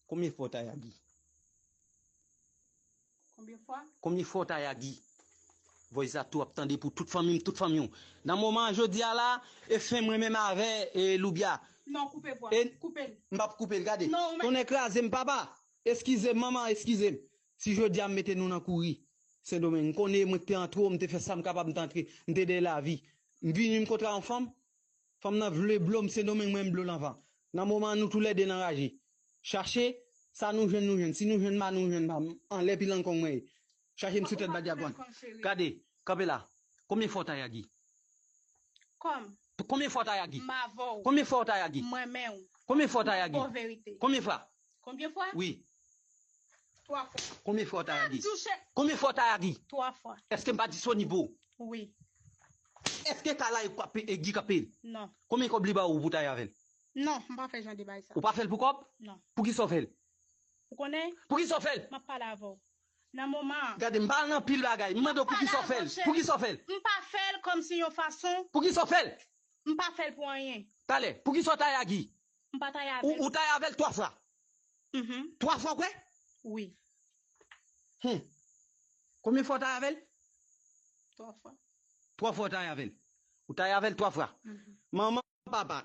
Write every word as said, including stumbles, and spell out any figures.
Konbyen fwa w ta Yagi? Konbyen fwa? Konbyen fwa w ta Yagi? Voice la tou ap tande pou tout fanmi m, tout fanmi w. Nan moman an jodi a la, e fen mwen menm avè e Loubya. Non, koupe vwa. E- Koupe l. M p ap koupe l, gade. Non, ou mèt- Tonnè kraze m, papa. Eskize m, manman, eskize m. Si jodi a m mete nou nan kouri, Sendomeng, m konnen mwen te antre w, m te fè sa m kapab, m te antre, m te dèyè lavi. M vini, m kontre yon fanm. Fanm nan vle blo m, Sendomeng, mwen m blo l anvan. Nan moman an, nou toulède nan raje. Chache, sa nou jwenn, nou jwenn. Si nou jwenn ma, nou jwenn ma. M anlè pilan kong mwen ye. Chache m sou tèt Badyagwann. Gade, kanpe la. Konbyen fwa w ta Yagi? Kòm. Konbyen fwa w ta Yagi? M avè w. Konbyen fwa w ta Yagi? Mwen menm. Konbyen fwa w ta Yagi? Bon verite. Konbyen fwa? Konbyen fwa? Wi. Twa fwa. Konbyen fwa w ta Yagi? Touche. Konbyen fwa w ta Yagi? Twa fwa. Èske m pa disponib pou ou? Wi. Èske kay la e kanpe, e Gi kanpe l? Non. Konbyen kòb li ba ou pou w ta Yagi avè l? Non, m pa fè jan de bagay sa. Ou pa fè l pou kòb? Non. Poukisa w fè l? Ou konnen? Poukisa w fè l? M ap pale avè w. Nan moman an. Gade, m pa nan pil bagay. M mande w poukisa w fè l? Poukisa w fè l? M pa fè l kòmsi yon fason. Poukisa w fè l? M pa fè l pou anyen. Talè, poukisa w ta Yagi? M pa ta Yagi Ou, avè l. Ou ta Yagi avè l twa fwa? Mhm. Twa fwa, kwè? Wi. Hmm. Konbyen fwa w ta Yagi avè l? Twa fwa. Twa fwa w ta Yagi avè l. Ou ta Yagi avè l twa fwa. Mhm. Manman, papa,